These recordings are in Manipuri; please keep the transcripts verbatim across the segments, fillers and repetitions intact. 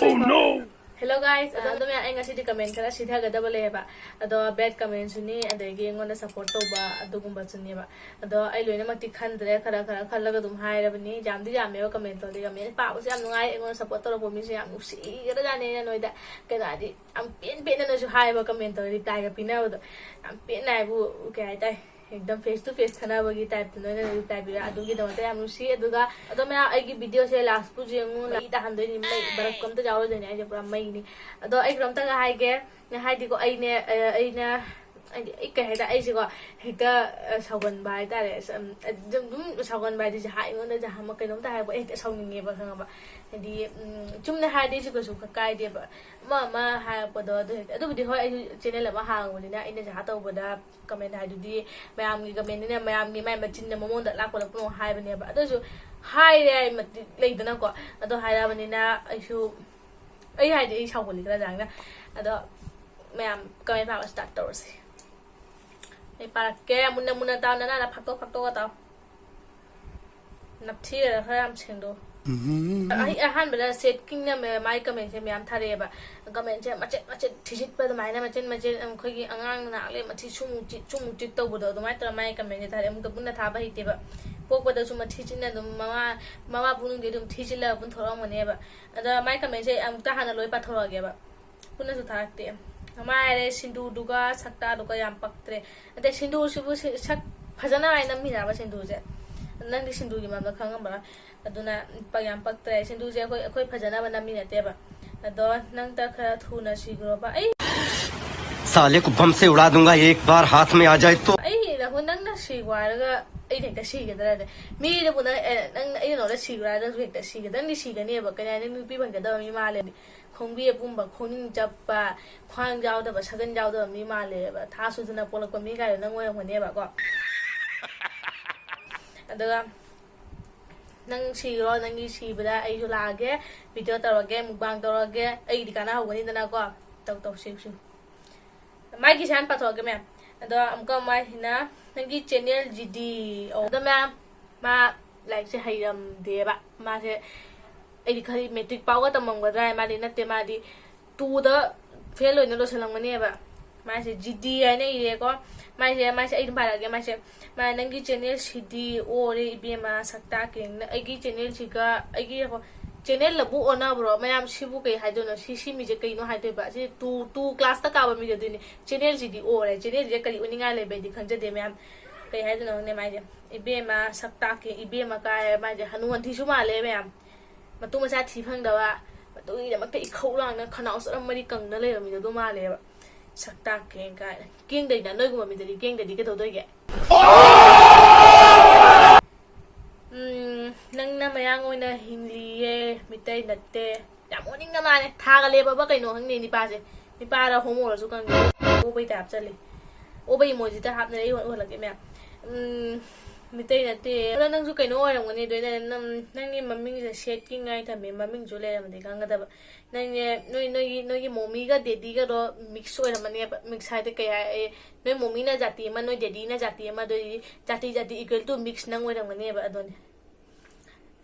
Oh no! Hello guys, ꯑꯗꯣ ꯑꯗꯨꯝ ꯑꯩ ꯉꯁꯤꯗꯤ comment ꯈꯔ ꯁꯤꯊꯒꯗꯕ ꯂꯩꯌꯦꯕ꯫ ꯑꯗꯣ bad commentꯁꯨꯅꯤ, ꯑꯗꯒꯤ ꯑꯩꯉꯣꯟꯗ support ꯇꯧꯕ ꯑꯗꯨꯒꯨꯝꯕꯁꯨꯅꯦꯕ꯫ ꯑꯗꯣ ꯑꯩ ꯂꯣꯏꯅꯃꯛꯇꯤ ꯈꯟꯗ꯭ꯔꯦ, ꯈꯔ ꯈꯔ ꯈꯜꯂꯒ ꯑꯗꯨꯝ ꯍꯥꯏꯔꯕꯅꯤ꯫ ꯌꯥꯝꯗꯤ ꯌꯥꯝꯃꯦꯕ comment ꯇꯧꯗꯦ꯫ Comment ꯄꯥꯕꯁꯨ ꯌꯥꯝ ꯅꯨꯡꯉꯥꯏ, ꯑꯩꯉꯣꯟꯗ support ꯇꯧꯔꯛꯄ ꯃꯤꯁꯨ ꯌꯥꯝ ꯅꯨꯡꯁꯤꯈ꯭ꯔꯖꯥꯠꯅꯤ꯫ ꯑꯩꯅ ꯅꯣꯏꯗ ꯀꯩꯅꯣ ꯍꯥꯏꯗꯤ ꯌꯥꯝ ꯄꯦꯟ ꯄꯦꯟꯅ ꯅꯣꯏꯁꯨ ꯍꯥꯏꯌꯦꯕ comment ꯇꯧꯔ replyꯒ ꯄꯤꯅꯕꯗꯣ꯫ ꯌꯥꯝ ꯄꯦꯟꯅ ꯍꯥꯏꯕꯨ ꯀꯩ ꯍꯥꯏꯇꯥꯔꯦ, ꯑꯦꯛꯗꯝ face to face ꯈꯟꯅꯕꯒꯤ typeꯇ ꯅꯣꯏꯅ reply ꯄꯤꯔꯛꯑꯦ꯫ ꯑꯗꯨꯒꯤꯗꯃꯛꯇ ꯌꯥꯝ ꯅꯨꯡꯁꯤ꯫ ꯑꯗꯨꯒ ꯑꯗꯣ ꯃꯌꯥꯝ ꯑꯩꯒꯤ videoꯁꯦ lastꯄꯨ ꯌꯦꯡꯉꯨ, ꯃꯩ ꯇꯥꯍꯟꯗꯣꯏꯅꯤ, ꯃꯩ ꯕꯔꯛꯀ ꯑꯝꯇ ꯌꯥꯎꯔꯣꯏꯗꯣꯏꯅꯤ꯫ ꯑꯩꯁꯦ ꯄꯨꯔꯥ ꯃꯩꯅꯤ꯫ ꯑꯗꯣ ꯑꯩ ꯀꯩꯅꯣꯝꯇꯒ ꯍꯥꯏꯒꯦ, ꯍꯥꯏꯗꯤꯀꯣ ꯑꯩꯅꯦ, ꯑ, ꯑꯩꯅ ꯍꯥꯏꯗꯤ ꯑꯩ ꯀꯩ ꯍꯥꯏꯇꯥꯔꯦ, ꯑꯩꯁꯦꯀꯣ ꯍꯦꯛꯇ ꯑ, ꯁꯥꯎꯒꯟꯕ ꯍꯥꯏꯇꯥꯔꯦ꯫ ꯑꯁ, ꯑꯝ, ꯑꯗꯨꯝ ꯑꯗꯨꯝ ꯁꯥꯎꯒꯟꯕ ꯍꯥꯏꯗꯤ ꯖꯍꯥ ꯑꯩꯉꯣꯟꯗ ꯖꯍꯥ ꯑꯃ ꯀꯩꯅꯣꯝꯇ ꯍꯥꯏꯔꯛꯄ ꯑꯩ ꯍꯦꯛꯇ ꯁꯥꯎꯅꯤꯡꯉꯦꯕ, ꯈꯪꯉꯕ? ꯍꯥꯏꯗꯤ ꯎꯝ, ꯆꯨꯝꯅ ꯍꯥꯏꯔꯗꯤ ꯑꯩꯁꯨ ꯀꯩꯁꯨ ꯀꯥꯏꯗꯦꯕ, ꯑꯃ ꯑꯃ ꯍꯥꯏꯔꯛꯄꯗꯣ꯫ ꯑꯗꯨ ꯍꯦꯛꯇ, ꯑꯗꯨꯕꯨꯗꯤ ꯍꯣꯏ, ꯑꯩꯁꯨ channel ꯑꯃ ꯍꯥꯡꯉꯨꯕꯅꯤꯅ ꯑꯩꯅ ꯖꯍꯥ ꯇꯧꯕꯗ comment ꯍꯥꯏꯗꯨꯗꯤ ꯃꯌꯥꯝꯒꯤ commentꯅꯤꯅ ꯃꯌꯥꯝꯒꯤ ꯃꯥꯏ ꯃꯆꯤꯟꯅ ꯃꯉꯣꯟꯗ ꯂꯥꯛꯄ ꯂꯥꯛꯄꯅꯣ ꯍꯥꯏꯕꯅꯦꯕ꯫ ꯑꯗꯨꯁꯨ ꯍꯥꯏꯔꯦ ꯑꯩ ꯃꯇꯤꯛ ꯂꯩꯗꯅꯀꯣ꯫ ꯑꯗꯣ ꯍꯥꯏꯔꯕꯅꯤꯅ ꯑꯩꯁꯨ, ꯑꯩ ꯍꯥꯏꯗꯤ ꯑꯩ ꯁꯥꯎꯒꯜꯂꯤ ꯈꯔ ꯆꯥꯡꯅ꯫ ꯑꯗꯣ ꯃꯌꯥꯝ comment ꯄꯥꯕ start ꯇꯧꯔꯁꯤ꯫ ꯑꯩ ꯄꯥꯔꯛꯀꯦ, ꯃꯨꯟꯅ ꯃꯨꯟꯅ ꯇꯥꯎ, ꯅꯅꯥꯅ ꯐꯥꯛꯇꯣꯛ ꯐꯥꯛꯇꯣꯛꯑ ꯇꯥꯎ꯫ ꯅꯞꯊꯤꯔ ꯈꯔ ꯌꯥꯝ ꯁꯦꯡꯗꯣꯛꯎ꯫ ꯑꯩ ꯑꯍꯥꯟꯕꯗ ꯁꯦꯠ ꯀꯤꯡꯅ ꯃꯥꯏ commentꯁꯦ ꯃꯌꯥꯝ ꯊꯥꯔꯛꯑꯦꯕ꯫ Commentꯁꯦ ꯃꯆꯦꯠ ꯃꯆꯦꯠ ꯊꯤꯖꯤꯠꯄ ꯑꯗꯨꯃꯥꯏꯅ ꯃꯆꯦꯠ ꯃꯆꯦꯠ, ꯑꯩꯈꯣꯏꯒꯤ ꯑꯉꯥꯡ ꯅꯍꯥꯛꯂꯦ ꯃꯊꯤ ꯁꯨꯃꯨꯛ ꯆꯤꯠ ꯁꯨꯃꯨꯛ ꯆꯤꯠ ꯇꯧꯕꯗꯣ ꯑꯗꯨꯃꯥꯏꯅ ꯇꯧꯔ ꯃꯥꯏ commentꯁꯦ ꯊꯥꯔꯛꯑꯦ꯫ ꯑꯃꯨꯛꯇ ꯄꯨꯟꯅ ꯊꯥꯕ ꯍꯩꯇꯦꯕ꯫ ꯄꯣꯛꯄꯗꯁꯨ ꯃꯊꯤ ꯆꯤꯠꯅ ꯑꯗꯨꯝ ꯃꯃꯥ, ꯃꯃꯥ ꯄꯨꯛꯅꯨꯡꯗꯤ ꯑꯗꯨꯝ ꯊꯤ ꯆꯤꯠꯂꯒ ꯄꯨꯟꯊꯣꯔꯛꯑꯝꯒꯅꯦꯕ꯫ ꯑꯗ ꯃꯥꯏ commentꯁꯦ ꯑꯃꯨꯛꯇ ꯍꯥꯟꯅ ꯂꯣꯏ ꯄꯥꯊꯣꯔꯛꯑꯒꯦꯕ꯫ ꯄꯨꯟꯅꯁꯨ ꯊꯥꯔꯛꯇꯦ꯫ ꯃꯥꯏꯔꯦ ꯁꯤꯟꯗꯨꯗꯨꯒ ꯁꯛꯇꯥꯗꯨꯒ ꯌꯥꯝ ꯄꯛꯇ꯭ꯔꯦ꯫ ꯑꯗꯩ ꯁꯤꯟꯗꯨꯁꯤꯕꯨ ꯁꯤ-, ꯁꯛ ꯐꯖꯅ ꯍꯥꯏ ꯅꯝꯃꯤꯔꯕ ꯁꯤꯟꯗꯨꯁꯦ? ꯅꯪꯗꯤ ꯁꯤꯟꯗꯨꯒꯤ ꯃꯔꯝꯗ ꯈꯪꯉꯝꯃꯔꯣꯏ꯫ ꯑꯗꯨꯅ ꯄ-, ꯌꯥꯝ ꯄꯛꯇ꯭ꯔꯦ꯫ ꯁꯤꯟꯗꯨꯁꯦ ꯑꯩꯈꯣꯏ, ꯑꯩꯈꯣꯏ ꯐꯖꯅꯕ ꯅꯝꯃꯤ ꯅꯠꯇꯦꯕ꯫ ꯑꯗꯣ ꯅꯪꯇ ꯈꯔ ꯊꯨꯅ ꯁꯤꯈ꯭ꯔꯣꯕ꯫ ꯑꯩ साले को बम से उड़ा दूंगा, एक बार हाथ में आ जाए तो। ꯑꯩ ꯅꯪꯉꯣꯟ-, ꯅꯪꯅ ꯁꯤꯈꯣ ꯍꯥꯏꯔꯒ ꯑꯩꯅ ꯍꯦꯛꯇ ꯁꯤꯒꯗ꯭ꯔꯅꯦ? ꯃꯤꯗꯨꯕꯨ ꯅꯪ, ꯑꯦ, ꯅꯪ, ꯑꯩꯅ ꯅꯉꯣꯟꯗ ꯁꯤꯈ꯭ꯔꯣ ꯍꯥꯏꯔꯒ ꯅꯪꯁꯨ ꯍꯦꯛꯇ ꯁꯤꯒꯗ꯭ꯔ? ꯅꯪꯗꯤ ꯁꯤꯒꯅꯦꯕ꯫ ꯀꯩ ꯍꯥꯏꯅꯤ? ꯅꯨꯄꯤ ꯐꯪꯒꯗꯕ ꯃꯤ ꯃꯥꯜꯂꯦ꯫ ꯈꯣꯡꯕꯤ ꯑꯄꯨꯝꯕ, ꯈꯣꯡꯅꯤꯡ ꯆꯞꯄ, ꯈ꯭ꯋꯥꯡ ꯌꯥꯎꯗꯕ, ꯁꯒꯟ ꯌꯥꯎꯗꯕ ꯃꯤ ꯃꯥꯜꯂꯦꯕ꯫ ꯊꯥ ꯁꯨꯗꯅ ꯄꯣꯛꯂꯛꯄ ꯃꯤ ꯀꯥꯏꯗꯣ ꯅꯪ ꯑꯣꯏꯔꯝꯒꯅꯦꯕꯀꯣ꯫ ꯑꯗꯨꯒ ꯅꯪ ꯁꯤꯔꯣ, ꯅꯪꯒꯤ ꯁꯤꯕꯗ ꯑꯩꯁꯨ ꯂꯥꯛꯑꯒꯦ, video ꯇꯧꯔꯒꯦ, mukbang ꯇꯧꯔꯒꯦ, ꯑꯩꯒꯤꯗꯤ ꯀꯥꯟꯅꯍꯧꯒꯅꯤꯗꯅꯀꯣ꯫ ꯇꯧ, ꯇꯧ, ꯁꯤꯎ, ꯁꯤꯎ꯫ ꯃꯥꯒꯤꯁꯦ ꯍꯥꯟꯅ ꯄꯥꯊꯣꯛꯑꯒꯦ, ꯃꯌꯥꯝ꯫ ꯑꯗꯣ ꯑꯃꯨꯛꯀ ꯃꯥꯁꯤꯅ ꯅꯪꯒꯤ channel ꯖꯤꯗꯤ꯫ ꯑꯣ, ꯑꯗꯣ ꯃꯌꯥꯝ, ꯃꯥ ꯂꯥꯏꯔꯤꯛꯁꯦ ꯍꯩꯔꯝꯗꯦꯕ꯫ ꯃꯥꯁꯦ ꯑꯩꯗꯤ ꯈꯜꯂꯤ ꯃꯦꯇ꯭ꯔꯤꯛ ꯐꯥꯎꯒ ꯇꯝꯃꯝꯒꯗ꯭ꯔꯥ ꯍꯥꯏ, ꯃꯥꯗꯤ ꯅꯠꯇꯦ, ꯃꯥꯗꯤ ꯇꯨꯗ ꯐꯦꯜ ꯑꯣꯏꯅ ꯂꯣꯏꯁꯤꯜꯂꯝꯒꯅꯦꯕ꯫ ꯃꯥꯁꯦ ꯖꯤꯗꯤ ꯍꯥꯏꯅ ꯏꯔꯦꯀꯣ꯫ ꯃꯥꯁꯦ, ꯃꯥꯁꯦ ꯑꯩ ꯑꯗꯨꯝ ꯄꯥꯔꯛꯑꯒꯦ꯫ ꯃꯥꯁꯦ, "ꯃꯥ ꯅꯪꯒꯤ ꯆꯦꯅꯦꯜꯁꯤꯗꯤ ꯑꯣꯔꯦ ꯏꯕꯦꯝꯃ, ꯁꯛꯇꯥꯛꯀꯦ꯫ ꯑꯩꯒꯤ ꯆꯦꯅꯦꯜꯁꯤꯒ ꯑꯩꯒꯤ ꯆꯦꯅꯦꯜ ꯂꯕꯨ ꯑꯣꯟꯅꯕ꯭ꯔꯣ? ꯃꯌꯥꯝ ꯁꯤꯕꯨ ꯀꯩ ꯍꯥꯏꯗꯣꯏꯅꯣ? ꯁꯤ, ꯁꯤ ꯃꯤꯁꯦ ꯀꯩꯅꯣ ꯍꯥꯏꯗꯣꯏꯕ? ꯁꯤ ꯇꯨ, ꯇꯨ ꯀ꯭ꯂꯥꯁꯇ ꯀꯥꯕ ꯃꯤꯗꯤ ꯑꯗꯨꯅꯤ꯫ ꯆꯦꯅꯦꯜꯁꯤꯗꯤ ꯑꯣꯔꯦ꯫ ꯆꯦꯅꯦꯜꯁꯤꯗ ꯀꯔꯤ ꯑꯣꯟꯅꯤꯡꯉꯥꯏ ꯂꯩꯕ? ꯑꯩꯗꯤ ꯈꯪꯖꯗꯦ ꯃꯌꯥꯝ꯫ ꯀꯩ ꯍꯥꯏꯗꯣꯏꯅꯣ ꯈꯪꯗꯦ ꯃꯥꯏꯁꯦ꯫ ꯏꯕꯦꯝꯃ, ꯁꯛꯇꯥꯛꯀꯦ, ꯏꯕꯦꯝꯃ ꯀꯥꯏ ꯃꯥꯏꯁꯦ ꯍꯅꯨ ꯍꯟꯊꯤꯁꯨ ꯃꯥꯜꯂꯦ ꯃꯌꯥꯝ꯫ ꯃꯇꯨ ꯃꯆꯥ ꯊꯤ ꯐꯪꯗꯕ, ꯃꯗꯨꯒꯤꯗꯃꯛꯇ ꯏꯈꯧ ꯂꯥꯡꯅ ꯈꯅꯥꯎ ꯆꯔꯝ ꯃꯔꯤ ꯀꯪꯅ ꯂꯩꯔꯝꯃꯤꯗꯣ ꯑꯗꯨ ꯃꯥꯜꯂꯦꯕ꯫ ꯁꯛꯇꯥꯛꯀꯦ ꯀꯥꯏꯅ꯫ ꯀꯦꯡꯗꯩꯅ ꯅꯣꯏꯒꯨꯝꯕ ꯃꯤꯗꯗꯤ ꯀꯦꯡꯗꯗꯤ ꯀꯩꯗꯧꯗꯣꯏꯒꯦ? ꯎꯝ, ꯅꯪꯅ ꯃꯌꯥꯡ ꯑꯣꯏꯅ ꯍꯤꯡꯂꯤꯌꯦ, ꯃꯤꯇꯩ ꯅꯠꯇꯦ꯫ ꯌꯥꯝ ꯑꯣꯅꯤꯡꯉ ꯃꯥꯜꯂꯦ꯫ ꯊꯥꯒ ꯂꯦꯞꯄꯕ ꯀꯩꯅꯣ ꯈꯪꯗꯦ ꯅꯤꯄꯥꯁꯦ꯫ ꯅꯤꯄꯥꯔ ꯍꯣꯃꯣꯔꯁꯨ ꯈꯪꯗꯦ꯫ ꯑꯣꯕꯩ ꯇꯥꯏꯞ ꯆꯠꯂꯤ꯫ ꯑꯣꯕꯩ ꯏꯃꯣꯖꯤꯗ ꯍꯥꯞꯅꯔꯦ, ꯑꯩ ꯎꯍꯜꯂꯛꯀꯦ ꯃꯌꯥꯝ꯫ ꯎꯝ, ꯃꯤꯇꯩ ꯅꯠꯇꯦ꯫ ꯑꯗꯣ ꯅꯪꯁꯨ ꯀꯩꯅꯣ ꯑꯣꯏꯔꯝꯒꯅꯤ, ꯑꯗꯨ ꯑꯩꯅ ꯅꯪ, ꯅꯪꯒꯤ ꯃꯃꯤꯡꯁꯦ ꯁꯦꯠ ꯀꯤꯡ ꯍꯥꯏ ꯊꯝꯃꯦ, ꯃꯃꯤꯡꯁꯨ ꯂꯩꯔꯝꯃꯗꯤ ꯈꯪꯒꯗꯕ꯫ ꯅꯪꯁꯦ ꯅꯣꯏ, ꯅꯣꯏꯒꯤ, ꯅꯣꯏꯒꯤ ꯃꯣꯃꯤꯒ ꯗꯦꯗꯤꯒꯗꯣ ꯃꯤꯛꯁ ꯑꯣꯏꯔꯝꯃꯅꯦꯕ꯫ ꯃꯤꯛꯁ ꯍꯥꯏꯗꯤ ꯀꯩ ꯍꯥꯏ, ꯑꯦ, ꯅꯣꯏ ꯃꯣꯃꯤꯅ ꯖꯥꯇꯤ ꯑꯃ, ꯅꯣꯏ ꯗꯦꯗꯤꯅ ꯖꯥꯇꯤ ꯑꯃ, ꯑꯗꯨ ꯑꯣꯏꯗꯤ ꯖꯥꯇꯤ, ꯖꯥꯇꯤ equal to mix ꯅꯪ ꯑꯣꯏꯔꯝꯒꯅꯦꯕ ꯑꯗꯨꯅꯤ꯫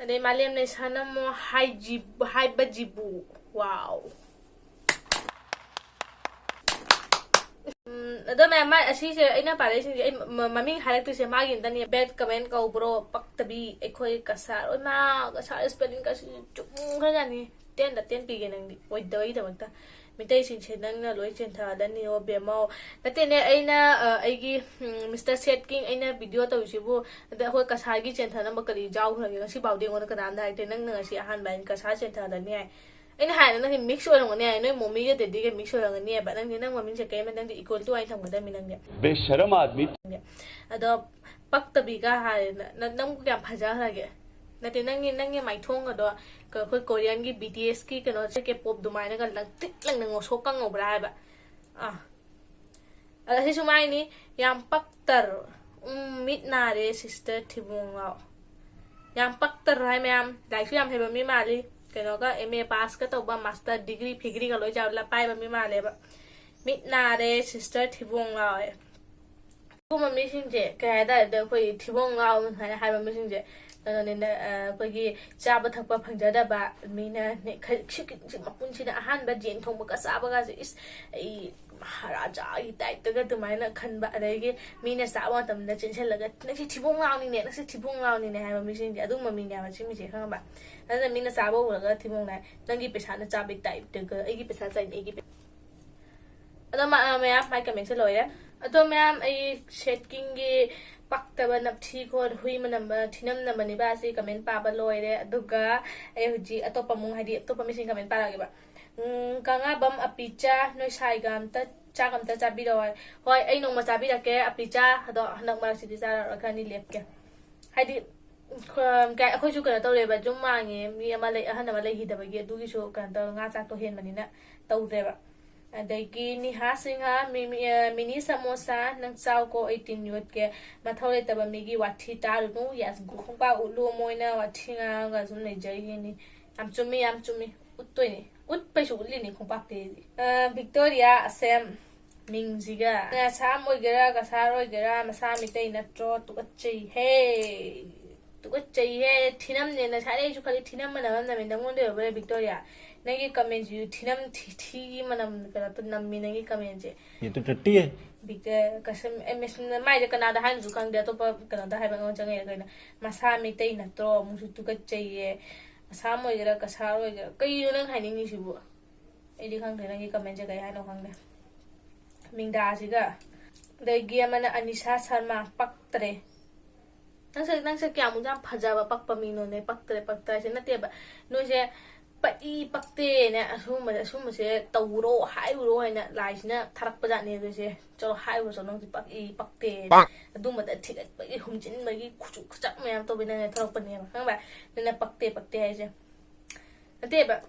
ꯑꯗꯩ ꯃꯥꯂꯦꯝ ꯂꯩ ꯁꯅꯃꯣ ꯍꯥꯏꯖꯤ-, ꯍꯥꯏꯕꯖꯤꯕꯨ꯫ ꯋꯥꯎ꯫ ꯎꯝ, ꯑꯗꯣ ꯃꯌꯥꯝ, ꯃꯥ-, ꯑꯁꯤꯁꯦ ꯑꯩꯅ ꯄꯥꯔꯛꯏꯁꯤꯡꯁꯦ ꯑꯩ ꯃ-, ꯃꯃꯤꯡ ꯍꯥꯏꯔꯛꯇꯣꯏꯁꯦ ꯃꯥꯒꯤ ꯑꯝꯇꯅꯦ꯫ ꯕꯦꯠ ꯀꯃꯦꯟ ꯀꯧꯕ꯭ꯔꯣ? ꯄꯛꯇꯕꯤ, ꯑꯩꯈꯣꯏ ꯀꯁꯥꯔ꯫ ꯑꯣꯏ ꯃꯥ, ꯀꯁꯥꯔ spelling ꯀꯁꯤ ꯆꯨꯝꯈ꯭ꯔꯖꯥꯠꯅꯤ꯫ ꯇꯦꯟꯗ ꯇꯦꯟ ꯄꯤꯒꯦ ꯅꯪꯗꯤ, ꯑꯣꯏꯗꯕꯒꯤꯗꯃꯛꯇ꯫ ꯃꯤꯇꯩꯁꯤꯡꯁꯦ ꯅꯪꯅ ꯂꯣꯏ ꯆꯦꯟꯊꯍꯜꯂꯅꯤꯑꯣ ꯕꯦꯝꯃꯧ꯫ ꯅꯠꯇꯦꯅꯦ, ꯑꯩꯅ, ꯑ, ꯑꯩꯒꯤ, ꯎꯝ, ꯃꯤꯁꯇꯔ ꯁꯦꯠ ꯀꯤꯡ ꯑꯩꯅ ꯚꯤꯗꯤꯑꯣ ꯇꯧꯔꯤꯁꯤꯕꯨ, ꯑꯗ ꯑꯩꯈꯣꯏ ꯀꯁꯥꯔꯒꯤ ꯆꯦꯟꯊꯅꯕ ꯀꯔꯤ ꯌꯥꯎꯈ꯭ꯔꯒꯦ? ꯉꯁꯤ ꯐꯥꯎꯗꯤ ꯑꯩꯉꯣꯟꯗ ꯀꯅꯥꯝꯇ ꯍꯥꯏꯔꯛꯇꯦ꯫ ꯅꯪꯅ ꯉꯁꯤ ꯑꯍꯥꯟꯕ ꯑꯩꯅ ꯀꯁꯥꯔ ꯆꯦꯟꯊꯍꯜꯂꯅꯤ ꯍꯥꯏ꯫ ꯑꯩꯅ ꯍꯥꯏꯔꯦ, ꯅꯪꯁꯦ ꯃꯤꯛꯁ ꯑꯣꯏꯔꯝꯒꯅꯤ ꯍꯥꯏ, ꯅꯣꯏ ꯃꯣꯃꯤꯒ ꯗꯦꯗꯤꯒ ꯃꯤꯛꯁ ꯑꯣꯏꯔꯝꯒꯅꯤꯕ꯫ ꯅꯪꯗꯤ ꯅꯪ ꯃꯃꯤꯡꯁꯦ ꯀꯩꯝ, ꯅꯪꯗꯤ equal to ꯍꯥꯏꯅ ꯊꯝꯒꯗꯕꯅꯤ ꯅꯪꯗꯤ꯫ बेशरम आदमी। ꯑꯗꯣ ꯄꯛꯇꯕꯤꯒ ꯍꯥꯏꯔꯦ꯫ ꯅ-, ꯅ-, ꯅꯪꯕꯨ ꯀꯌꯥꯝ ꯐꯖꯈ꯭ꯔꯒꯦ? ꯅꯠꯇꯦ, ꯅꯪꯒꯤ, ꯅꯪꯒꯤ ꯃꯥꯏꯊꯣꯡꯒꯗꯣ ꯀ-, ꯑꯩꯈꯣꯏ ꯀꯣꯔꯤꯌꯟꯒꯤ ꯕꯤ ꯇꯤ ꯑꯦꯁꯀꯤ ꯀꯩꯅꯣꯁꯦ, ꯀꯦ ꯄꯣꯞ ꯑꯗꯨꯃꯥꯏꯅꯒ ꯂꯪꯇ꯭ꯔꯤꯛ ꯂꯪꯅ ꯉꯧꯁꯣꯛꯀ ꯉꯧꯕ꯭ꯔꯥ ꯍꯥꯏꯕ? ꯑꯥ꯫ ꯑꯗ ꯁꯤꯁꯨ ꯃꯥꯏꯅꯤ, ꯌꯥꯝ ꯄꯛꯇꯔ꯫ ꯎꯝ, ꯃꯤꯠ ꯅꯥꯔꯦ, ꯁꯤꯁꯇꯔ ꯊꯤꯕꯣꯡ ꯂꯥꯎ꯫ ꯌꯥꯝ ꯄꯛꯇꯔ ꯍꯥꯏ ꯃꯌꯥꯝ꯫ ꯂꯥꯏꯔꯤꯛꯁꯨ ꯌꯥꯝ ꯍꯩꯕ ꯃꯤ ꯃꯥꯜꯂꯤ꯫ ꯀꯩꯅꯣꯒ ꯑꯦꯝ ꯑꯦ ꯄꯥꯁꯀ ꯇꯧꯕ, ꯃꯥꯁꯇꯔ ꯗꯤꯒ꯭ꯔꯤ ꯐꯤꯒ꯭ꯔꯤꯒ ꯂꯣꯏ ꯆꯥꯕ ꯂ-, ꯄꯥꯏꯕ ꯃꯤ ꯃꯥꯜꯂꯦꯕ꯫ ꯃꯤꯠ ꯅꯥꯔꯦ, ꯁꯤꯁꯇꯔ ꯊꯤꯕꯣꯡ ꯂꯥꯎꯋꯦ꯫ ꯁꯤꯒꯨꯝꯕ ꯃꯤꯁꯤꯡꯁꯦ ꯀꯩ ꯍꯥꯏꯇꯥꯔꯦ, ꯑꯩꯈꯣꯏ ꯊꯤꯕꯣꯡ ꯂꯥꯎꯕ ꯁꯨꯃꯥꯏꯅ ꯍꯥꯏꯕ ꯃꯤꯁꯤꯡꯁꯦ ꯀꯩꯅꯣꯅꯤꯅ, ꯑ, ꯑꯩꯈꯣꯏꯒꯤ ꯆꯥꯕ ꯊꯛꯄ ꯐꯪꯖꯗꯕ ꯃꯤꯅ ꯅꯦ-, ꯈ-, ꯁꯤ-, ꯁꯤ-, ꯃꯄꯨꯟꯁꯤꯗ ꯑꯍꯥꯟꯕ ꯌꯦꯟ ꯊꯣꯡꯕꯒ ꯆꯥꯕꯒꯁꯦ, ꯏꯁ, ꯑꯩ ꯃꯍꯥꯔꯥꯖꯥꯒꯤ ꯇꯥꯏꯞꯇꯒ ꯑꯗꯨꯃꯥꯏꯅ ꯈꯟꯕ, ꯑꯗꯒꯤ ꯃꯤꯅ ꯆꯥꯕ ꯃꯇꯝꯗ ꯆꯦꯟꯁꯤꯜꯂꯒ, "ꯅꯪꯁꯦ ꯊꯤꯕꯣꯡ ꯂꯥꯎꯅꯤꯅꯦ, ꯅꯪꯁꯦ ꯊꯤꯕꯣꯡ ꯂꯥꯎꯅꯤꯅꯦ" ꯍꯥꯏꯕ ꯃꯤꯁꯤꯡꯁꯦ, ꯑꯗꯨꯒꯨꯝꯕ ꯃꯤꯅꯦ ꯍꯥꯏꯕ ꯁꯤ ꯃꯤꯁꯦ, ꯈꯪꯉꯕ? ꯑꯗꯨꯅ ꯃꯤꯅ ꯆꯥꯕ ꯎꯔꯒ ꯊꯤꯕꯣꯡ ꯂꯥꯎ, ꯅꯪꯒꯤ ꯄꯩꯁꯥꯅ ꯆꯥꯕꯩ ꯇꯥꯏꯞꯇꯒ, "ꯑꯩꯒꯤ ꯄꯩꯁꯥ ꯆꯥꯏꯅꯦ, ꯑꯩꯒꯤ ꯄꯩ-," ꯑꯗꯣ ꯃ-, ꯑ, ꯃꯌꯥꯝ, ꯃꯥꯏ ꯀꯃꯦꯟꯁꯦ ꯂꯣꯏꯔꯦ꯫ ꯑꯗꯣ ꯃꯌꯥꯝ, ꯑꯩ ꯁꯦꯠꯀꯤꯡꯒꯤ ꯄꯛꯇꯕ, ꯅꯞꯊꯤ ꯈꯣꯠ, ꯍꯨꯏ ꯃꯅꯝ, ꯑ, ꯊꯤꯅꯝ ꯅꯝꯃꯅꯤꯕ ꯑꯁꯤ ꯀꯃꯦꯟ ꯄꯥꯕ ꯂꯣꯏꯔꯦ꯫ ꯑꯗꯨꯒ ꯑꯩ ꯍꯧꯖꯤꯛ ꯑꯇꯣꯞꯄ ꯑꯃꯨꯛ, ꯍꯥꯏꯗꯤ ꯑꯇꯣꯞꯄ ꯃꯤꯁꯤꯡ ꯀꯃꯦꯟ ꯄꯥꯔꯛꯑꯒꯦꯕ꯫ ꯎꯝ, ꯀꯉꯥꯕꯝ ꯑꯄꯤꯆꯥ, ꯅꯣꯏ ꯁꯥꯏꯒ ꯑꯝꯇ ꯆꯥꯛ ꯑꯝꯇ ꯆꯥꯕꯤꯔꯛꯑꯣ ꯍꯥꯏ꯫ ꯍꯣꯏ, ꯑꯩ ꯅꯣꯡꯃ ꯆꯥꯕꯤꯔꯛꯀꯦ ꯑꯄꯤꯆꯥ, ꯑꯗꯣ ꯍꯟꯗꯛ ꯃꯔꯛꯁꯤꯗꯤ ꯆꯥꯔꯔꯣꯏ, ꯈꯔꯅꯤ ꯂꯦꯞꯀꯦ꯫ ꯍꯥꯏꯗꯤ, ꯈ-, ꯀꯩ-, ꯑꯩꯈꯣꯏꯁꯨ ꯀꯩꯅꯣ ꯇꯧꯔꯦꯕ, ꯌꯨꯝ ꯃꯥꯡꯉꯦ, ꯃꯤ ꯑꯃ ꯂꯩ, ꯑꯍꯟ ꯑꯃ ꯂꯩꯈꯤꯗꯕꯒꯤ, ꯑꯗꯨꯒꯤꯁꯨ ꯀꯩꯅꯣ ꯇꯧꯔ, ꯉꯥ ꯆꯥꯛꯇꯣ ꯍꯦꯟꯕꯅꯤꯅ ꯇꯧꯗ꯭ꯔꯦꯕ꯫ ꯑꯗꯒꯤ ꯅꯤꯍꯥ ꯁꯤꯡꯍ, ꯃꯤꯃꯤ-, ꯑ, ꯃꯤꯅꯤ ꯁꯃꯣꯁꯥ, ꯅꯪ ꯆꯥꯎꯀꯣ, ꯑꯩ ꯇꯤꯟ ꯌꯣꯠꯀꯦ, ꯃꯊꯧ ꯂꯩꯇꯕ ꯃꯤꯒꯤ ꯋꯥꯊꯤ ꯇꯥꯔꯨꯅꯨ, ꯌꯥꯁ, ꯈꯣꯡꯄꯥꯛ ꯎꯠꯂꯨ, ꯃꯣꯏꯅ ꯋꯥꯊꯤ ꯉꯥꯡꯉꯒ ꯁꯨꯝ ꯂꯩꯖꯔꯤꯅꯤ꯫ ꯌꯥꯝ ꯆꯨꯝꯃꯤ, ꯌꯥꯝ ꯆꯨꯝꯃꯤ, ꯎꯠꯇꯣꯏꯅꯤ, ꯎꯠꯄꯩꯁꯨ ꯎꯠꯂꯤꯅꯤ ꯈꯣꯡꯄꯥꯛꯇꯤ꯫ ꯑ, ꯚꯤꯛꯇꯣꯔꯤꯌꯥ ꯑꯁꯦꯝ, ꯃꯤꯡꯁꯤꯒ꯫ ꯑꯁꯥꯝ ꯑꯣꯏꯒꯦꯔꯥ, ꯀꯁꯥꯔ ꯑꯣꯏꯒꯦꯔꯥ, ꯃꯁꯥ ꯃꯤꯇꯩ ꯅꯠꯇ꯭ꯔꯣ? ꯇꯨꯀꯠꯆꯩꯍꯦ꯫ ꯇꯨꯀꯠꯆꯩꯍꯦ꯫ ꯊꯤꯅꯝꯅꯦ꯫ ꯉꯁꯥꯏꯗꯩ ꯑꯩꯁꯨ ꯈꯜꯂꯤ, ꯊꯤꯅꯝ ꯃꯅꯝ ꯑꯃ ꯅꯝꯃꯦ꯫ ꯅꯪꯉꯣꯟꯗ ꯑꯣꯏꯕ꯭ꯔꯥ, ꯚꯤꯛꯇꯣꯔꯤꯌꯥ? ꯅꯪꯒꯤ ꯀꯃꯦꯟꯁꯤꯁꯨ ꯊꯤꯅꯝ, ꯊꯤ-, ꯊꯤꯒꯤ ꯃꯅꯝ ꯀꯩꯅꯣ ꯇꯧ-, ꯅꯝꯃꯤ ꯅꯪꯒꯤ ꯀꯃꯦꯟꯁꯦ꯫ ꯌꯦꯇꯨ ꯇꯠꯇꯤꯌꯦ꯫ ꯚꯤꯛꯇ-, ꯀꯁꯝ-, ꯑꯦ, ꯃꯦꯁ-, ꯃꯥꯏꯁꯦ ꯀꯅꯥꯗ ꯍꯥꯏꯅꯣꯁꯨ ꯈꯪꯗꯦ꯫ ꯑꯇꯣꯞꯄ ꯀꯩꯅꯣꯗ ꯍꯥꯏꯕ ꯑꯩꯉꯣꯟꯗ ꯆꯪꯉꯛꯑꯦ ꯀꯩꯅꯣ꯫ ꯃꯁꯥ ꯃꯤꯇꯩ ꯅꯠꯇ꯭ꯔꯣ? ꯑꯃꯨꯛꯁꯨ ꯇꯨꯀꯠꯆꯩꯌꯦ꯫ ꯑꯁꯥꯝ ꯑꯣꯏꯒꯦꯔꯥ, ꯀꯁꯥꯔ ꯑꯣꯏꯒꯦꯔꯥ, ꯀꯩꯅꯣ ꯅꯪ ꯍꯥꯏꯅꯤꯡꯉꯤꯁꯤꯕꯨ? ꯑꯩꯗꯤ ꯈꯪꯗ꯭ꯔꯦ ꯅꯪꯒꯤ ꯀꯃꯦꯟꯁꯦ ꯀꯩ ꯍꯥꯏꯅꯣ ꯈꯪꯗꯦ꯫ ꯃꯤꯡꯗꯥꯁꯤꯒ꯫ ꯑꯗꯒꯤ ꯑꯃꯅ ꯑꯅꯤꯁꯥ ꯁꯔꯃ, ꯄꯛꯇ꯭ꯔꯦ꯫ ꯅꯪꯁꯦ, ꯅꯪꯁꯦ ꯀꯌꯥꯃꯨꯛ ꯌꯥꯝ ꯐꯖꯕ ꯄꯛꯄ ꯃꯤꯅꯣꯅꯦ, ꯄꯛꯇ꯭ꯔꯦ, ꯄꯛꯇ꯭ꯔꯦ ꯍꯥꯏꯁꯦ ꯅꯠꯇꯦꯕ꯫ ꯅꯣꯏꯁꯦ ꯄꯛꯏ ꯄꯛꯇꯦꯅꯦ, ꯑꯁꯨꯝꯕꯁꯦ, ꯑꯁꯨꯝꯕꯁꯦ ꯇꯧꯔꯣ, ꯍꯥꯏꯔꯨꯔꯣ ꯍꯥꯏꯅ ꯂꯥꯏꯁꯤꯅ ꯊꯥꯔꯛꯄ ꯖꯥꯠꯅꯦ꯫ ꯑꯗꯨꯁꯦ, "ꯆꯠꯂꯣ, ꯍꯥꯏꯔꯨꯔꯣ, ꯆꯠꯂꯣ, ꯅꯪꯁꯦ ꯄꯛꯏ ꯄꯛꯇꯦ"꯫ ꯄꯛ꯫ ꯑꯗꯨꯝꯕꯗ ꯊꯤꯒꯠꯄꯒꯤ, ꯍꯨꯝꯖꯤꯟꯕꯒꯤ, ꯈꯨꯆꯨ ꯈꯨꯆꯞ ꯃꯌꯥꯝ ꯇꯧꯕꯤ ꯅꯪꯅ ꯊꯣꯛꯂꯛꯄꯅꯦꯕ, ꯈꯪꯕ꯭ꯔꯥ? ꯅꯪꯅ ꯄꯛꯇꯦ, ꯄꯛꯇꯦ ꯍꯥꯏꯁꯦ꯫ ꯅꯠꯇꯦꯕ,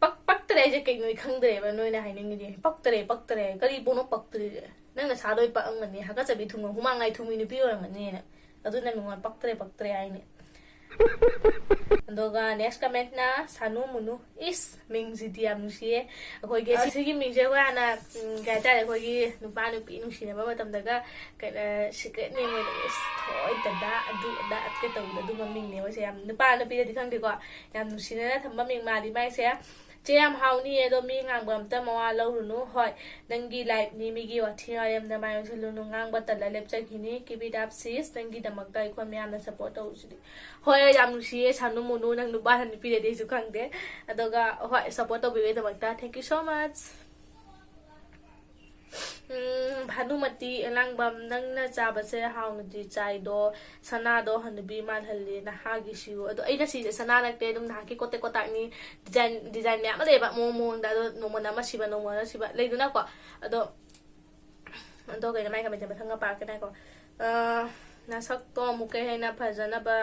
ꯄꯛ-, ꯄꯛꯇ꯭ꯔꯦ ꯍꯥꯏꯁꯦ ꯀꯩꯅꯣ ꯑꯩ ꯈꯪꯗ꯭ꯔꯦꯕ, ꯅꯣꯏꯅ ꯍꯥꯏꯅꯤꯡꯉꯤꯗꯤ꯫ ꯄꯛꯇ꯭ꯔꯦ, ꯄꯛꯇ꯭ꯔꯦ꯫ ꯀꯔꯤ ꯄꯣꯠꯅꯣ ꯄꯛꯇ꯭ꯔꯤꯁꯦ? ꯅꯪ ꯅꯁꯥꯗꯣ ꯑꯩ ꯄꯛꯑꯝꯒꯅꯤ, ꯍꯥꯀꯠꯆꯕꯤ ꯊꯨꯡꯉ-, ꯍꯨꯃꯥꯡ ꯉꯥꯏ ꯊꯨꯡꯕꯤ ꯅꯨꯄꯤ ꯑꯣꯏꯔꯝꯒꯅꯤꯅ꯫ ꯑꯗꯨꯅ ꯃꯤꯉꯣꯟꯗ ꯄꯛꯇ꯭ꯔꯦ, ꯄꯛꯇ꯭ꯔꯦ ꯍꯥꯏꯅꯤ꯫ ꯑꯗꯨꯒ next commentꯅ ꯁꯥꯅꯨ ꯃꯨꯅꯨ꯫ ꯏꯁ, ꯃꯤꯡꯁꯤꯗꯤ ꯌꯥꯝ ꯅꯨꯡꯁꯤꯌꯦ꯫ ꯑꯩꯈꯣꯏꯒꯤ ꯑꯁꯤꯒꯤ ꯃꯤꯡꯁꯦ ꯑꯩꯈꯣꯏ ꯍꯥꯟꯅ, ꯎꯝ, ꯀꯩ ꯍꯥꯏꯇꯥꯔꯦ, ꯑꯩꯈꯣꯏꯒꯤ ꯅꯨꯄꯥ ꯅꯨꯄꯤ ꯅꯨꯡꯁꯤꯅꯕ ꯃꯇꯝꯗꯒ ꯀꯩꯅꯣ, secret name ꯑꯣꯏꯅ, ꯏꯁ, ꯊꯣꯏ ꯗꯗꯥ ꯑꯗꯨ ꯑꯗꯥ ꯑꯠꯀꯦ ꯇꯧꯕꯗꯣ, ꯑꯗꯨꯝꯕ ꯃꯤꯡꯅꯦ ꯃꯣꯏꯁꯦ꯫ ꯌꯥꯝ ꯅꯨꯄꯥ ꯅꯨꯄꯤꯗꯗꯤ ꯈꯪꯗꯦꯀꯣ, ꯌꯥꯝ ꯅꯨꯡꯁꯤꯅꯅ ꯊꯝꯕ ꯃꯤꯡ ꯃꯥꯜꯂꯤ ꯃꯥꯏꯁꯦ꯫ "ꯆꯦ, ꯌꯥꯝ ꯍꯥꯎꯅꯤꯌꯦ, ꯑꯗꯣ ꯃꯤ ꯉꯥꯡꯕ ꯑꯝꯇ ꯃꯋꯥ ꯂꯧꯔꯨꯅꯨ꯫ ꯍꯣꯏ, ꯅꯪꯒꯤ liveꯅꯤ, ꯃꯤꯒꯤ ꯋꯥꯊꯤ ꯋꯥꯔꯦꯝꯗ ꯃꯥꯏ ꯑꯣꯟꯁꯤꯜꯂꯨꯅꯨ, ꯉꯥꯡꯕ ꯇꯜꯂ ꯂꯦꯞꯆꯈꯤꯅꯤ꯫ Keep it up sis, ꯅꯪꯒꯤꯗꯃꯛꯇ ꯑꯩꯈꯣꯏ ꯃꯌꯥꯝꯅ support ꯇꯧꯔꯤꯁꯤꯗꯤ"꯫ ꯍꯣꯏ, ꯌꯥꯝ ꯅꯨꯡꯁꯤꯌꯦ ꯁꯥꯅꯨ ꯃꯨꯅꯨ, ꯅꯪ ꯅꯨꯄꯥ ꯅꯨꯄꯤꯗꯗꯤ ꯑꯩꯁꯨ ꯈꯪꯗꯦ꯫ ꯑꯗꯨꯒ ꯍꯣꯏ, support ꯇꯧꯕꯤꯕꯒꯤꯗꯃꯛꯇ thank you so much꯫ ꯎꯝ, ꯚꯥꯅꯨꯃꯇꯤ ꯑꯦꯂꯥꯡꯕꯝ, ꯅꯪꯅ ꯆꯥꯕꯁꯦ ꯍꯥꯎꯅꯗꯤ ꯆꯥꯏꯗꯣ, ꯁꯅꯥꯗꯣ ꯍꯅꯨꯕꯤ ꯃꯥꯜꯍꯜꯂꯦ ꯅꯍꯥꯒꯤꯁꯤꯕꯨ꯫ ꯑꯗꯣ ꯑꯩꯅ ꯁꯤꯁꯦ ꯁꯅꯥ ꯅꯠꯇꯦ, ꯑꯗꯨꯝ ꯅꯍꯥꯛꯀꯤ ꯀꯣꯇꯦꯛ ꯀꯣꯇꯥꯛꯅꯤ꯫ Design, design ꯃꯌꯥꯝ ꯑꯃ ꯂꯩꯌꯦꯕ, ꯃꯑꯣꯡ ꯃꯑꯣꯡꯗ꯫ ꯑꯗꯣ ꯅꯣꯡꯃꯅ ꯑꯃ ꯁꯤꯕ, ꯅꯣꯡꯃꯅ ꯁꯤꯕ ꯂꯩꯗꯅꯀꯣ꯫ ꯑꯗꯣ, ꯑꯗꯣ ꯀꯩꯅꯣ, ꯃꯥꯏ comment ꯃꯊꯪꯒ ꯄꯥꯔꯛꯀꯦ ꯉꯥꯏꯈꯣ꯫ ꯑ, ꯅꯁꯛꯇꯣ ꯑꯃꯨꯛꯀ ꯍꯦꯟꯅ ꯐꯖꯅꯕ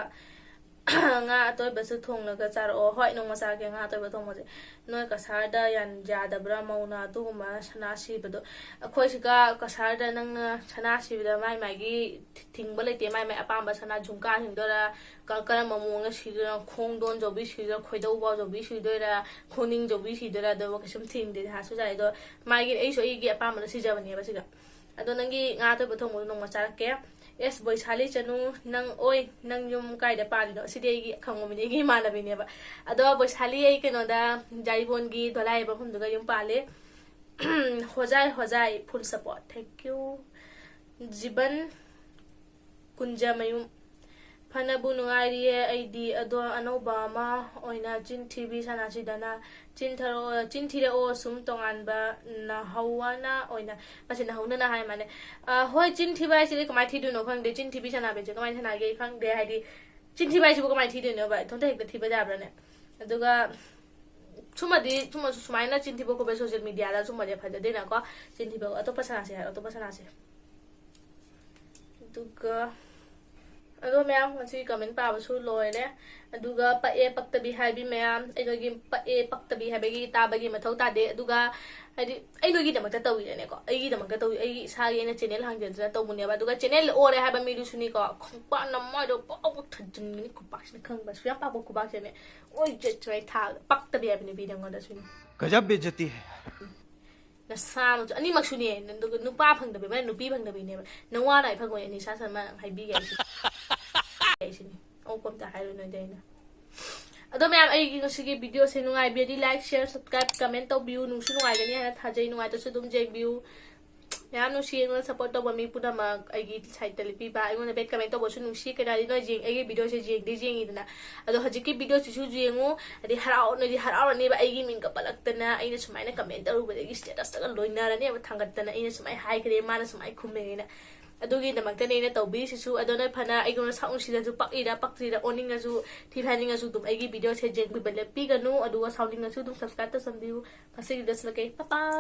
ꯉꯥ ꯑꯇꯣꯏꯕꯁꯨ ꯊꯣꯡꯂꯒ ꯆꯥꯔꯛꯑꯣ꯫ ꯍꯣꯏ, ꯅꯣꯡꯃ ꯆꯥꯔꯛꯀꯦ ꯉꯥ ꯑꯇꯣꯏꯕ ꯊꯣꯡꯕꯁꯦ꯫ ꯅꯣꯏ ꯀꯁꯥꯔꯗ ꯌꯥꯟ-, ꯌꯥꯗꯕ꯭ꯔꯥ ꯃꯧꯅ ꯑꯗꯨꯒꯨꯝꯕ ꯁꯅꯥ ꯁꯤꯕꯗꯣ? ꯑꯩꯈꯣꯏ ꯁꯤꯒ ꯀꯁꯥꯔꯗ ꯅꯪꯅ ꯁꯅꯥ ꯁꯤꯕꯗ ꯃꯥꯏ ꯃꯥꯏꯒꯤ ꯊꯤꯡꯕ ꯂꯩꯇꯦ꯫ ꯃꯥꯏ ꯃꯥꯏ ꯑꯄꯥꯝꯕ ꯁꯅꯥ ꯖꯨꯝꯀꯥ ꯁꯤꯗꯣꯏꯔꯥ, ꯀ-, ꯀꯔꯝꯕ ꯃꯑꯣꯡꯗ ꯁꯤꯗꯣꯏꯅꯣ, ꯈꯣꯡꯗꯣꯟ ꯖꯧꯕꯤ ꯁꯤꯗꯣꯏꯔꯥ, ꯈꯣꯏꯗꯧꯕꯥꯎ ꯖꯧꯕꯤ ꯁꯤꯗꯣꯏꯔꯥ, ꯈꯣꯡꯅꯤꯡ ꯖꯧꯕꯤ ꯁꯤꯗꯣꯏꯔꯥ, ꯑꯗꯨꯕꯨ ꯀꯩꯁꯨꯝ ꯊꯤꯡꯗꯦ, ꯁꯥꯁꯨ ꯁꯥꯏ꯫ ꯑꯗꯣ ꯃꯥꯒꯤ, ꯑꯩꯁꯨ ꯑꯩꯒꯤ ꯑꯄꯥꯝꯕꯗꯣ ꯁꯤꯖꯕꯅꯦꯕ ꯁꯤꯒ꯫ ꯑꯗꯣ ꯅꯪꯒꯤ ꯉꯥ ꯑꯇꯣꯏꯕ ꯊꯣꯡꯕꯗꯣ ꯅꯣꯡꯃ ꯆꯥꯔꯛꯀꯦ꯫ ꯑꯦꯁ ꯕꯣꯏꯁꯥꯂꯤ ꯆꯅꯨ, ꯅꯪ, ꯑꯣꯏ, ꯅꯪ ꯌꯨꯝ ꯀꯥꯏꯗ ꯄꯥꯜꯂꯤꯅꯣ? ꯁꯤꯗꯤ ꯑꯩꯒꯤ ꯈꯪꯕ ꯃꯤꯅꯦ, ꯑꯩꯒꯤ ꯏꯃꯥꯟꯅꯕꯤꯅꯦꯕ꯫ ꯑꯗꯣ ꯕꯣꯏꯁꯥꯂꯤ, ꯑꯩ ꯀꯩꯅꯣꯗ, ꯖꯥꯔꯤꯕꯣꯟꯒꯤ ꯗꯣꯂꯥꯏ ꯍꯥꯏꯕ ꯃꯐꯝꯗꯨꯗ ꯌꯨꯝ ꯄꯥꯜꯂꯦ꯫ ꯍꯣꯖꯥꯏ, ꯍꯣꯖꯥꯏ, full support, thank you꯫ ꯖꯤꯕꯟ ꯀꯨꯟꯖꯃꯌꯨꯝ, ꯐꯅꯕꯨ ꯅꯨꯡꯉꯥꯏꯔꯤꯌꯦ ꯑꯩꯗꯤ, ꯑꯗꯣ ꯑꯅꯧꯕ ꯑꯃ ꯑꯣꯏꯅ ꯆꯤꯟ ꯊꯤꯕꯤ ꯁꯥꯟꯅꯁꯤꯗꯅ꯫ ꯆꯤꯟ ꯊꯔꯛꯑꯣ, ꯆꯤꯟ ꯊꯤꯔꯛꯑꯣ ꯁꯨꯝ ꯇꯣꯉꯥꯟꯕ ꯅꯍꯧꯋꯅ ꯑꯣꯏꯅ꯫ ꯃꯁꯤ ꯅꯍꯧꯅꯅ ꯍꯥꯏ ꯃꯥꯜꯂꯦ꯫ ꯑ, ꯍꯣꯏ, ꯆꯤꯟ ꯊꯤꯕ ꯍꯥꯏꯁꯤꯗꯤ ꯀꯃꯥꯏꯅ ꯊꯤꯗꯣꯏꯅꯣ ꯈꯪꯗꯦ꯫ ꯆꯤꯟ ꯊꯤꯕꯤ ꯁꯥꯟꯅꯕꯁꯦ ꯀꯃꯥꯏꯅ ꯁꯥꯟꯅꯒꯦ ꯑꯩ ꯈꯪꯗꯦ꯫ ꯍꯥꯏꯗꯤ, ꯆꯤꯟ ꯊꯤꯕ ꯍꯥꯏꯁꯤꯕꯨ ꯀꯃꯥꯏꯅ ꯊꯤꯗꯣꯏꯅꯣꯕ? ꯏꯊꯟꯇ ꯍꯦꯛꯇ ꯊꯤꯕ ꯌꯥꯕ꯭ꯔꯥꯅꯦ? ꯑꯗꯨꯒ ꯁꯨꯝꯕꯗꯤ, ꯁꯨꯝꯕ, ꯁꯨꯃꯥꯏꯅ ꯆꯤꯟ ꯊꯤꯕ ꯈꯣꯠꯄ social mediaꯗ ꯁꯨꯝꯕꯗꯤ ꯐꯖꯗꯦꯅꯀꯣ꯫ ꯆꯤꯟ ꯊꯤꯕ, ꯑꯇꯣꯞꯄ ꯁꯥꯟꯅꯁꯦ ꯍꯥꯏꯔꯣ, ꯑꯇꯣꯞꯄ ꯁꯥꯟꯅꯁꯦ꯫ ꯑꯗꯨꯒ ꯑꯗꯣ ꯃꯌꯥꯝ, ꯉꯁꯤ comment ꯄꯥꯕꯁꯨ ꯂꯣꯏꯔꯦ꯫ ꯑꯗꯨꯒ ꯄꯛꯑꯦ ꯄꯛꯇꯕꯤ ꯍꯥꯏꯕꯤ ꯃꯌꯥꯝ, ꯑꯩ ꯅꯣꯏꯒꯤ ꯄꯛꯑꯦ ꯄꯛꯇꯕꯤ ꯍꯥꯏꯕꯒꯤ ꯇꯥꯕꯒꯤ ꯃꯊꯧ ꯇꯥꯗꯦ꯫ ꯑꯗꯨꯒ ꯍꯥꯏꯗꯤ ꯑꯩ ꯅꯣꯏꯒꯤꯗꯃꯛꯇ ꯇꯧꯔꯤꯔꯅꯦꯀꯣ, ꯑꯩꯒꯤꯗꯃꯛꯇ ꯇꯧꯔꯤ, ꯑꯩꯒꯤ ꯏꯁꯥꯒꯤ ꯑꯩꯅ channel ꯍꯥꯡꯖꯗꯅ ꯇꯧꯕꯅꯦꯕ꯫ ꯑꯗꯨꯒ channel ꯑꯣꯜꯂꯦ ꯍꯥꯏꯕ ꯃꯤꯗꯨꯁꯨꯅꯤꯀꯣ, ꯈꯣꯡꯄꯥꯛꯅ ꯃꯥꯏꯗꯣ ꯄꯥꯎ ꯊꯥꯖꯤꯟꯒꯅꯤ, ꯈꯨꯄꯥꯛꯁꯤꯅ ꯈꯪꯕ, ꯁꯨꯌꯥꯝ ꯄꯥꯛꯄ ꯈꯨꯄꯥꯛꯁꯤꯅꯦ꯫ ꯑꯣꯏ ꯆꯠ ꯁꯨꯃꯥꯏꯅ ꯊꯥꯕꯗ ꯄꯛꯇꯕꯤ ꯍꯥꯏꯕ ꯅꯨꯄꯤꯗ ꯑꯩꯉꯣꯟꯗꯁꯨꯅꯤ꯫ गजब बेइज्जती है। ꯅꯁꯥꯃꯛꯁꯨ ꯑꯅꯤꯃꯛꯁꯨꯅꯦ, ꯅꯪ-, ꯅꯨꯄꯥ ꯐꯪꯗꯕꯤ ꯑꯃ ꯅꯨꯄꯤ ꯐꯪꯗꯕꯤꯅꯦꯕ꯫ ꯅꯋꯥ ꯅꯥꯏ ꯐꯪꯉꯣꯏ, ꯑꯅꯤꯁꯥ ꯁꯟꯃ ꯍꯥꯏꯕꯤꯒꯦ ꯑꯩꯁꯦ꯫ ꯑꯩꯁꯤꯅꯤ ꯑꯃꯨꯛ ꯑꯝꯇ ꯍꯥꯏꯔꯣꯏ ꯅꯣꯏꯗ ꯑꯩꯅ꯫ ꯑꯗꯣ ꯃꯌꯥꯝ, ꯑꯩꯒꯤ ꯉꯁꯤꯒꯤ videoꯁꯦ ꯅꯨꯡꯉꯥꯏꯕꯤꯔꯗꯤ like, share, subscribe, comment ꯇꯧꯕꯤꯌꯨ꯫ ꯅꯨꯡꯁꯨ ꯅꯨꯡꯉꯥꯏꯒꯅꯤ ꯍꯥꯏꯅ ꯊꯥꯖꯩ꯫ ꯅꯨꯡꯉꯥꯏꯇ꯭ꯔꯁꯨ ꯑꯗꯨꯝ ꯌꯦꯡꯕꯤꯌꯨ꯫ ꯃꯌꯥꯝ ꯅꯨꯡꯁꯤ, ꯑꯩꯉꯣꯟꯗ support ꯇꯧꯕ ꯃꯤ ꯄꯨꯝꯅꯃꯛ, ꯑꯩꯒꯤ sideꯇ ꯂꯦꯞꯄꯤꯕ, ꯑꯩꯉꯣꯟꯗ bad comment ꯇꯧꯕꯁꯨ ꯅꯨꯡꯁꯤ꯫ ꯀꯩꯅꯣꯗꯤ ꯅꯣꯏ ꯌꯦꯡ-, ꯑꯩꯒꯤ videoꯁꯦ ꯌꯦꯡꯗꯤ ꯌꯦꯡꯉꯤꯗꯅ, ꯑꯗꯣ ꯍꯧꯖꯤꯛꯀꯤ videoꯁꯤꯁꯨ ꯌꯦꯡꯉꯨ꯫ ꯍꯥꯏꯗꯤ ꯍꯔꯥꯎ-, ꯅꯣꯏꯗꯤ ꯍꯔꯥꯎꯔꯅꯦꯕ, ꯑꯩꯒꯤ ꯃꯤꯡꯒ ꯄꯜꯂꯛꯇꯅ, ꯑꯩꯅ ꯁꯨꯃꯥꯏꯅ comment ꯇꯧꯔꯨꯕꯗꯒꯤ statusꯇꯒ ꯂꯣꯏꯅꯔꯅꯦꯕ ꯊꯥꯡꯒꯠꯇꯅ, ꯑꯩꯅ ꯁꯨꯃꯥꯏꯅ ꯍꯥꯏꯈ꯭ꯔꯦ, ꯃꯥꯅ ꯁꯨꯃꯥꯏꯅ ꯈꯨꯝꯃꯦꯅ꯫ ꯑꯗꯨꯒꯤꯗꯃꯛꯇꯅꯦ ꯑꯩꯅ ꯇꯧꯕꯤꯔꯤꯁꯤꯁꯨ꯫ ꯑꯗꯣ ꯅꯣꯏ ꯐꯅ ꯑꯩꯉꯣꯟꯗ ꯁꯛ ꯅꯨꯡꯁꯤꯗꯁꯨ, ꯄꯛꯏꯔ ꯄꯛꯇ꯭ꯔꯤꯔ, ꯑꯣꯟꯅꯤꯡꯉꯁꯨ, ꯊꯤ ꯐꯥꯏꯅꯤꯡꯉꯁꯨ ꯑꯗꯨꯝ ꯑꯩꯒꯤ videoꯁꯦ ꯌꯦꯡꯕꯤꯕ ꯂꯦꯞꯄꯤꯒꯅꯨ꯫ ꯑꯗꯨꯒ ꯁꯥꯎꯅꯤꯡꯉꯁꯨ ꯑꯗꯨꯝ subscribe ꯇꯧꯁꯟꯕꯤꯌꯨ꯫ ꯉꯁꯤꯒꯤ videoꯁꯤ ꯂꯣꯏꯁꯤꯜꯂꯒꯦ꯫ Bye bye꯫